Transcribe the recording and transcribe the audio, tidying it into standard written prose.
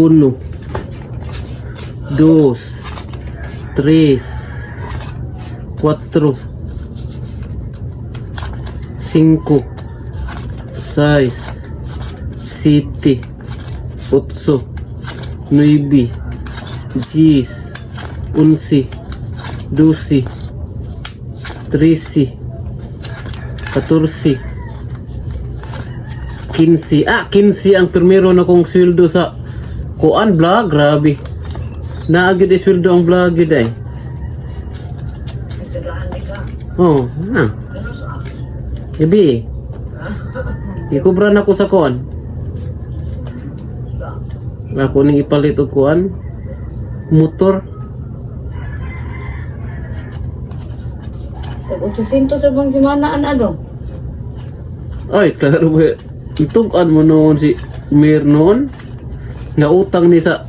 Uno, dos, tres, cuatro, cinco, seis, siete, ocho, nueve, diez, once, 12, 13, 14, 15. Ah, 15 ang primero na kong sweldo sa kuan vlog. Grabe. Naagid ay sweldo ang vlog gid ay. Oh, ah. Ibi. Ikubra na ko sa kuan. Ako ning ipalit og kuan. Motor. Tag 800 sa bang semana an ano? Ay, klaro ba? Itugan mo noon si Mir noon. Nga utang ni sa